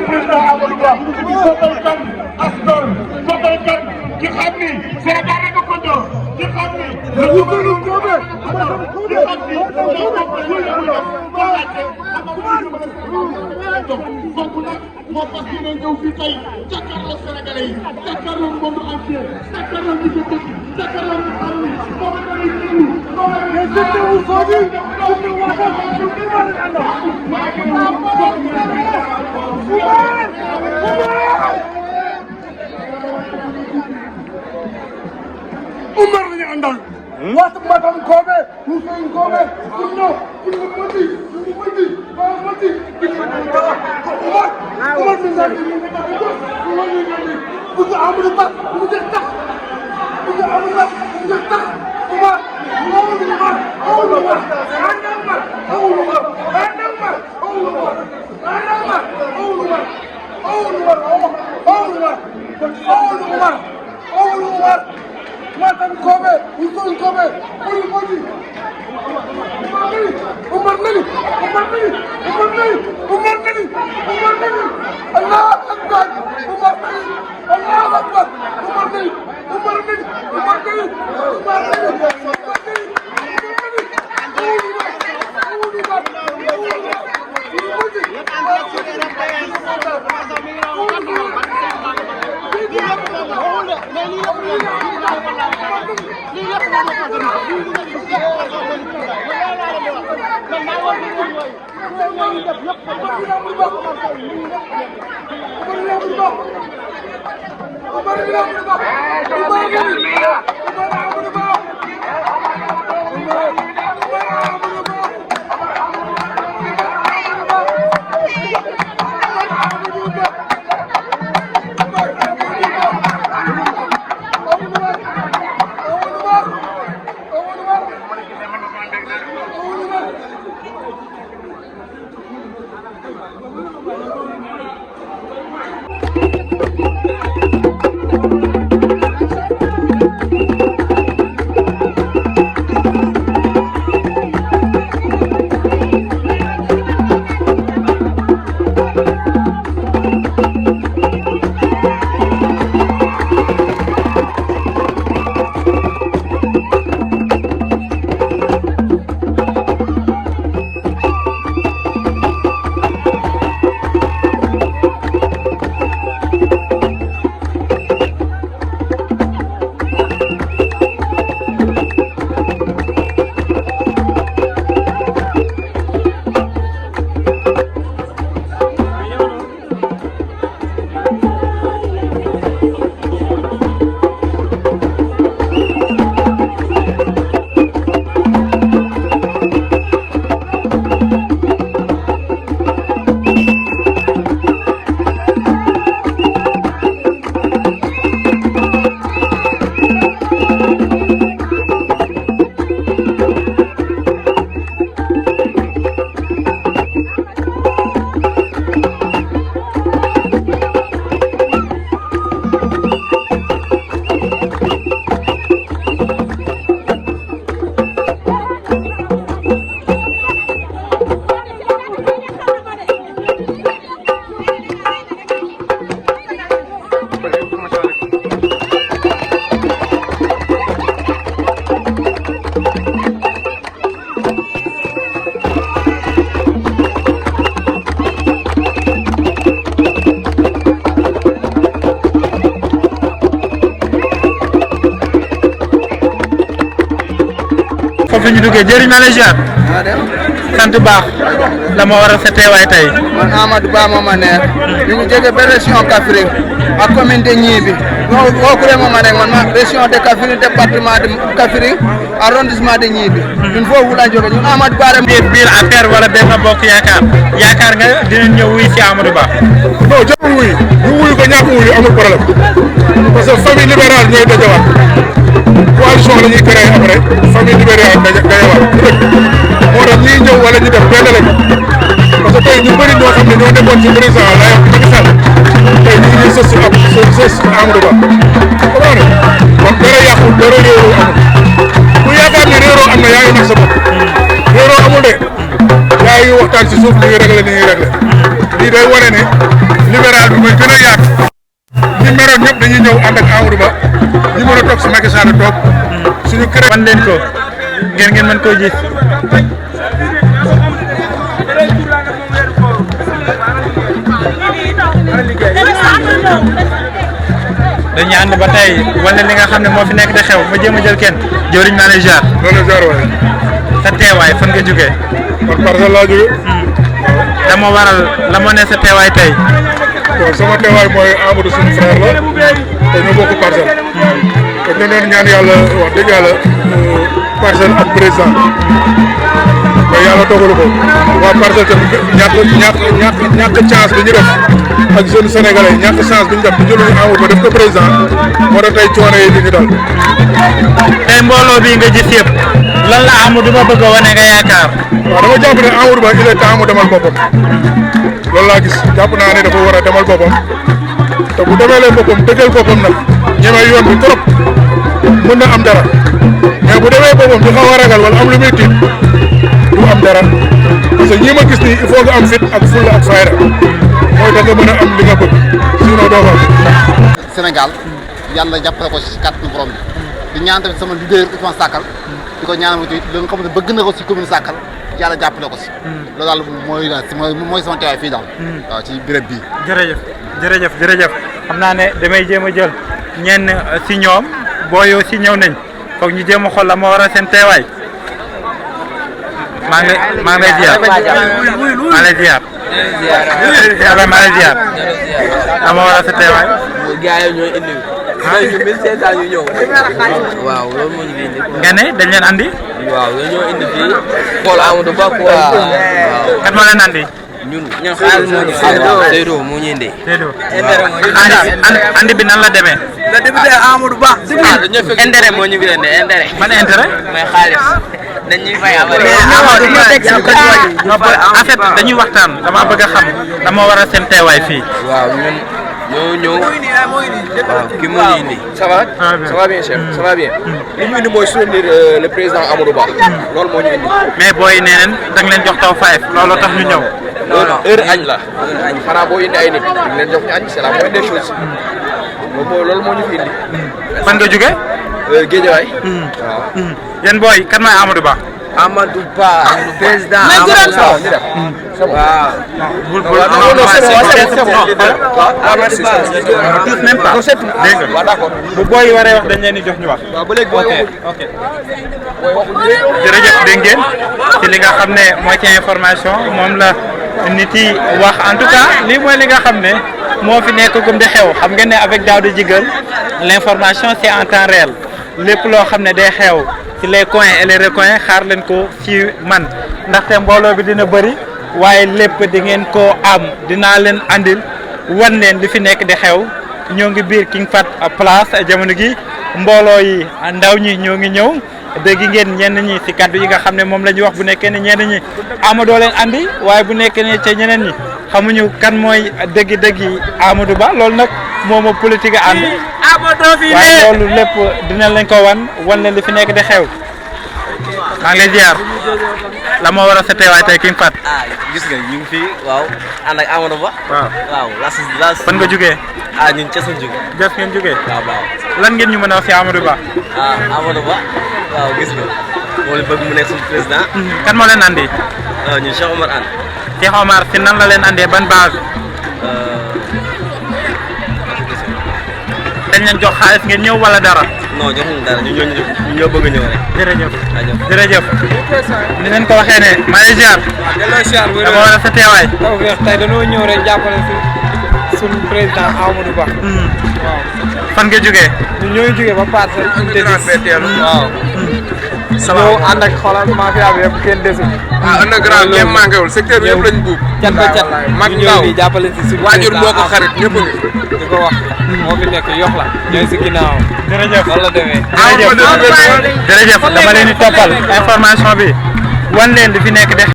président Amadou Ba di sotal kan askan sotal kan ki xam ni Sénégal rek ko jox ki xam ni lu gënu ko be ki xam ni kooku nag moo fas yéene ñëw fii tey jàkkaarloo Sénégalais yi jàkkaarloo monde entier jàkkaarloo ñi ko bëgg jàkkaarloo ñi xam ni moom la ñuy déglu moom la ñuy déglu Sodi Umar la ñu àndal waatu matam koobe musoy koobe sunno sunno mati sunno mati ba mati Umar mi ngi ni Umar mi ngi bu ko amul ba bu ko tax bu ko amul ba bu ko tax Umar Matan Kobe, Usul Kobe, Puri Puri. Umar Nani. Allah Akbar. Umar Nani. Allah Akbar. Umar Nani. foofu ñu duggee jëriñ na la ziar. sant baax la ma waral sa teewaay tey. man Amadou Ba ma neex ñu ngi jóge ba région Kaffrine ak commune de Gniby woo ma nekk man région de Kaffrine département de Kaffrine arrondissement de Gniby ñun foofu la jóge ñun Amadou Ba biir affaire wala Benno Bokk yaakaar nga dinañ ñëw wuy si Amadou Ba. non jarul wuy ñu wuyu ko ñàkk wuyu amul problème parce que famille libérale ñooy dajawaat coalition la ñuy créé après famille libérale dajawaat moo tax ñiy ñëw wala ñu def benn lañ parce que tey ñu bëri ñoo xam ne ñoo nekkoon ci président la Macky Sall tey ñu ngi sës Amadou Ba xam nga kon dara yàqul dara réeroo amul ku yaakaar ne réeroo am na yaa ngi nax sa bopp réeroo amul de yaa ngi waxtaan ci suuf ni ngi réglé lii day wane ne libéral bi mooy gën a yaatu ñi meroon ñëpp dañuy ñëw ànd ak Amadou Ba ñi mën a toog si Macky Sall toog suñu kër. wan leen ko ngeen mën koo gis. dañuy ànd ba tey wane li nga xam ne moo fi nekk di xew ma jéem a jël kenn jëwriñ maa lay jaar. loolu la jaar waaye. sa teewaay fan nga jógee. man Parcelles laa jógee. dama waral la moo ne sa teewaay tey. bon sama teewaay mooy Amadou suñu frère la te ñoo bokk Parcelles. te ñu doon ñaan yàlla wax dëgg yàlla Parcelles am président mais yàlla dogalu ko waa Parcelles tamit ñàkk chance bi ñu def ak jeunes sénégalais ñàkk chance bi ñu def di jëluñu Amadou Ba def ko président moo tax tey coono yi di ñu dal. tey mbooloo bi nga gis yëpp lan la Amadou Ba bëgg a wane nga yaakaar. waaw dama jàpp ne Amadou Ba il est temps mu demal boppam loolu laa gis jàpp naa ne dafa war a demal boppam te bu demeelee boppam dëggal boppam nag ñeme yoon bi trop mën na am dara mais bu demee boppam di xaw a ragal wala am lu muy tiit du am dara parce que ñi ma gis nii il faut nga am fit ak fulla ak fayda mooy da nga mën a am li nga bëgg sinon doo ko am. Sénégal yàlla jàppale ko si kàttanu borom bi di ñaan tamit sama leader Ousmane Sakkal di ko ñaanal ma ci li nga xam ne bëgg na ko si commune Sakkal yàlla jàppale ko si. loolu daal mooy sama teewaay fii daal. waaw ci béréb bii. jërëjëf xam naa ne damay jéem a jël ñenn si ñoom booyoo si ñëw nañ foog ñu jéem a xool la ma war a seen teewaay maa ngi lay ziar dama war a sa teewaay. gars yi ñooy indi. ñu 1500 ñu ñëw. waaw loolu moo ñu fi indi. nga ne dañ leen andi. waaw ñoo indi fii xool Amadou Ba quoi. waaw kat moo leen andi. ñun xaalis moo ñu Seydou moo ñu indi. Seydou andi bi nan la demee. le député Amadou Ba. intérêt moo ñu fi indi intérêt. ban intérêt. mooy xaalis. dañuy fay en fait dañuy waxtaan dama bëgg a xam dama war a seen teewaay fii. waaw ñun ñoo ñëw waaw kii moo ñu indi. ça va ça va bien chef ça va bien. li ñu indi mooy soutenir le président Amadou Ba. loolu moo ñu indi. mais booy nee nañ da nga leen jox taw 5 looloo tax ñu ñëw. heure añ la. xanaa boo indi ay nit ñu leen jox ñu añ c'est la moindre des choses. loolu moo ñu fi indi. fan nga jóge. Guédiawaye. waaw. yéen booy kan mooy Amadou Ba. Amadou Ba président Amadou Ba. waaw. même pas dégg nga bu booy waree wax dañ leen di jox ñu wax. ok jërëjëf dégg ngeen ci li nga xam ne mooy ci information moom la nit yi wax en tout cas lii mooy li nga xam ne moo fi nekk comme di xew xam ngeen ne avec Daouda Djigal l'information c'est en temps réel lépp loo xam ne day xew ci les coins et les recoins xaar leen ko ci man ndaxte mbooloo bi dina bëri waaye lépp di ngeen koo am dinaa leen andil wan leen li fi nekk di xew ñoo ngi biir King Fahd Place jamono gi mbooloo yi ndaw ñi ñoo ngi ñëw dégg ngeen ñenn ñi ci kaddu yi nga xam ne moom la ñuy wax bu nekkee ne ñenn ñi Amadou leen andi waaye bu nekkee ne ca ñeneen ñi xamuñu kan mooy dëgg-dëgg Amadou Ba loolu nag moom politique a ànd waaye loolu lépp dina lañ ko wan leen li fi nekk di xew maa ngi lay ziar la moo war a sa teewaay tey King Fahd. gis nga ñu ngi fii waaw ànd ak Amadou Ba. waaw fan nga jógee. ñun ca suñu jógee. jëf ngeen jógee. waaw. lan ngeen ñu mën a wax si Amadou Ba. Amadou Ba waaw gis nga moo bëgg mu nekk suñu président. kan moo leen andi. ñun Cheikh Omar Anne. Cheikh Omar si nan la leen andee ban base. dañ leen jox xaalis ngeen ñëw wala dara. non joxuñu dara ñu ñoo bëgg a ñëw rek. jërëjëf ni leen ko waxee ne maa ngi ziar. dama war a sa teewaay. tey dañoo ñëw rek jàppale suñu président Amadou Ba. waaw. fan nga jógee. ñun ñoo jógee ba Parcelles. waaw. ñëw ànd ak xoolal mafia bi yëpp kenn desul. underground kenn manqué wul secteur bi yëpp lañ buub. cat ba cat mag ñu ndaw ñëw di jàppale si suñu waajur président moo ko xarit ñëpp a ngi. di ko wax moo fi nekk yox la ñooy si ginnaaw. jërëjëf loolu la demee. jërëjëf dama leen di toppal information bi wan leen li fi nekk de.